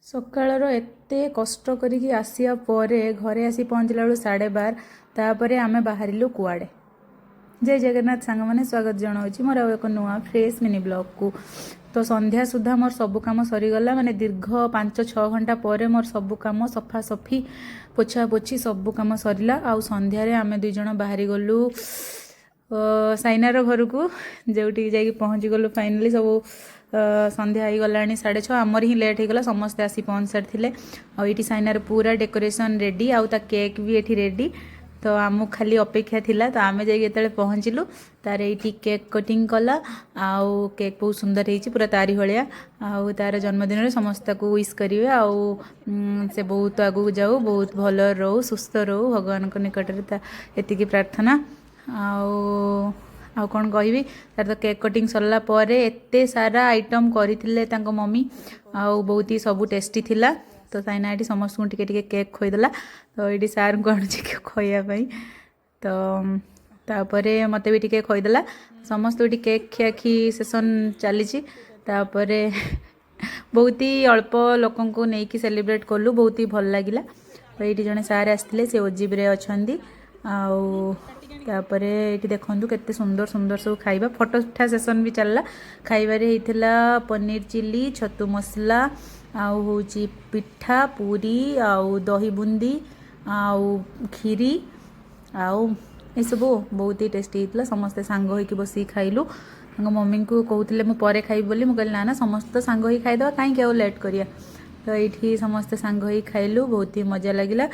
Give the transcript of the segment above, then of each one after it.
ସକାଳର ଏତେ କଷ୍ଟ କରିକି ଆସିବା ପରେ ଘରେ ଆସି ପହଞ୍ଚିଲା ବେଳକୁ 12:30। ତାପରେ ଆମେ ବାହାରିଲୁ କୁଆଡ଼େ? ଜୟ ଜଗନ୍ନାଥ ସାଙ୍ଗମାନେ, ସ୍ୱାଗତ ଜଣାଉଛି ମୋର ଆଉ ଏକ ନୂଆ ଫ୍ରେଶ୍ ମିନି ବ୍ଲଗ୍କୁ। ତ ସନ୍ଧ୍ୟା ସୁଦ୍ଧା ମୋର ସବୁ କାମ ସରିଗଲା, ମାନେ ଦୀର୍ଘ 5-6 ଘଣ୍ଟା ପରେ ମୋର ସବୁ କାମ ସଫାସଫି, ପୋଛା ପୋଛି ସବୁ କାମ ସରିଲା। ଆଉ ସନ୍ଧ୍ୟାରେ ଆମେ ଦୁଇ ଜଣ ବାହାରି ଗଲୁ ସାଇନାର ଘରକୁ, ଯେଉଁଠିକି ଯାଇକି ପହଞ୍ଚିଗଲୁ ଫାଇନାଲି। ସବୁ ସନ୍ଧ୍ୟା ହେଇଗଲାଣି, 6:30। ଆମର ହିଁ ଲେଟ୍ ହେଇଗଲା, ସମସ୍ତେ ଆସି ପହଞ୍ଚି ସାରିଥିଲେ। ଆଉ ଏଇଠି ସାଇନାର ପୁରା ଡେକୋରେସନ୍ ରେଡ଼ି ଆଉ ତା କେକ୍ ବି ଏଠି ରେଡ଼ି। ତ ଆମକୁ ଖାଲି ଅପେକ୍ଷା ଥିଲା। ତ ଆମେ ଯାଇକି ଯେତେବେଳେ ପହଞ୍ଚିଲୁ, ତାର ଏଇଠି କେକ୍ କଟିଂ କଲା। ଆଉ କେକ୍ ବହୁତ ସୁନ୍ଦର ହେଇଛି, ପୁରା ତାରି ଭଳିଆ। ଆଉ ତାର ଜନ୍ମଦିନରେ ସମସ୍ତେ ତାକୁ ୱିଶ୍ କରିବେ ଆଉ ସେ ବହୁତ ଆଗକୁ ଯାଉ, ବହୁତ ଭଲ ରହୁ, ସୁସ୍ଥ ରହୁ, ଭଗବାନଙ୍କ ନିକଟରେ ତା ଏତିକି ପ୍ରାର୍ଥନା। ଆଉ ଆଉ କ'ଣ କହିବି? ତାର ତ କେକ୍ କଟିଂ ସରିଲା ପରେ ଏତେ ସାରା ଆଇଟମ୍ କରିଥିଲେ ତାଙ୍କ ମମି ଆଉ ବହୁତ ହି ସବୁ ଟେଷ୍ଟି ଥିଲା। ତ ସାଇନା ଏଠି ସମସ୍ତଙ୍କୁ ଟିକେ ଟିକେ କେକ୍ ଖୋଇଦେଲା। ତ ଏଇଠି ସାର୍ଙ୍କୁ ଆଣୁଛି ଖୋଇବା ପାଇଁ। ତ ତାପରେ ମୋତେ ବି ଟିକେ ଖୋଇଦେଲା। ସମସ୍ତେ ଏଠି କେକ୍ ଖିଆଖି ସେସନ୍ ଚାଲିଛି। ତାପରେ ବହୁତ ହି ଅଳ୍ପ ଲୋକଙ୍କୁ ନେଇକି ସେଲିବ୍ରେଟ୍ କଲୁ, ବହୁତ ହି ଭଲ ଲାଗିଲା। ତ ଏଇଠି ଜଣେ ସାର୍ ଆସିଥିଲେ, ସେ ଓଜିବିରେ ଅଛନ୍ତି। ଆଉ ତାପରେ ଏଇଠି ଦେଖନ୍ତୁ କେତେ ସୁନ୍ଦର ସୁନ୍ଦର ସବୁ ଖାଇବା। ଫଟୋ ଉଠା ସେସନ୍ ବି ଚାଲିଲା। ଖାଇବାରେ ହେଇଥିଲା ପନିର ଚିଲି, ଛତୁ ମସଲା, ଆଉ ହେଉଛି ପିଠା, ପୁରୀ ଆଉ ଦହି ବୁନ୍ଦି ଆଉ କ୍ଷୀରି ଆଉ ଏସବୁ ବହୁତ ହି ଟେଷ୍ଟି ହେଇଥିଲା। ସମସ୍ତେ ସାଙ୍ଗ ହେଇକି ବସିକି ଖାଇଲୁ। ତାଙ୍କ ମମିଙ୍କୁ କହୁଥିଲେ ମୁଁ ପରେ ଖାଇବି ବୋଲି। ମୁଁ କହିଲି, ନା ନା, ସମସ୍ତେ ତ ସାଙ୍ଗ ହେଇକି ଖାଇଦେବା, କାହିଁକି ଆଉ ଲେଟ୍ କରିବା? ତ ଏଇଠି ସମସ୍ତେ ସାଙ୍ଗ ହେଇକି ଖାଇଲୁ, ବହୁତ ହି ମଜା ଲାଗିଲା।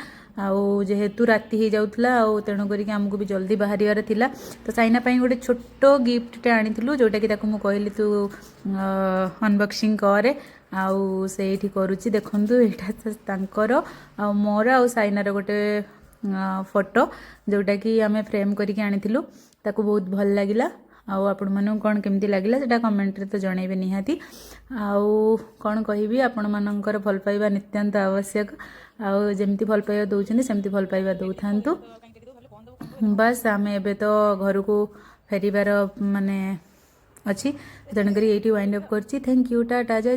ଆଉ ଯେହେତୁ ରାତି ହେଇଯାଉଥିଲା ଆଉ ତେଣୁ କରିକି ଆମକୁ ବି ଜଲ୍ଦି ବାହାରିବାର ଥିଲା। ତ ସାଇନା ପାଇଁ ଗୋଟେ ଛୋଟ ଗିଫ୍ଟଟେ ଆଣିଥିଲୁ, ଯେଉଁଟାକି ତାକୁ ମୁଁ କହିଲି ତୁ ଅନବକ୍ସିଂ କରେ। ଆଉ ସେ ଏଇଠି କରୁଛି। ଦେଖନ୍ତୁ, ଏଇଟା ତାଙ୍କର ଆଉ ମୋର ଆଉ ସାଇନାର ଗୋଟେ ଫଟୋ, ଯେଉଁଟାକି ଆମେ ଫ୍ରେମ୍ କରିକି ଆଣିଥିଲୁ। ତାକୁ ବହୁତ ଭଲ ଲାଗିଲା। ଆଉ ଆପଣମାନଙ୍କୁ କ'ଣ କେମିତି ଲାଗିଲା, ସେଇଟା କମେଣ୍ଟରେ ତ ଜଣେଇବେ ନିହାତି। ଆଉ କ'ଣ କହିବି? ଆପଣମାନଙ୍କର ଭଲ ପାଇବା ନିତ୍ୟାନ୍ତ ଆବଶ୍ୟକ। ଆଉ ଯେମିତି ଭଲ ପାଇବା ଦେଉଛନ୍ତି, ସେମିତି ଭଲ ପାଇବା ଦେଉଥାନ୍ତୁ। ବାସ୍, ଆମେ ଏବେ ତ ଘରକୁ ଫେରିବାର ମାନେ ଅଛି, ତେଣୁକରି ଏଇଠି ୱାଇଣ୍ଡ ଅପ୍ କରୁଛି। Thank you, Tata, Jay.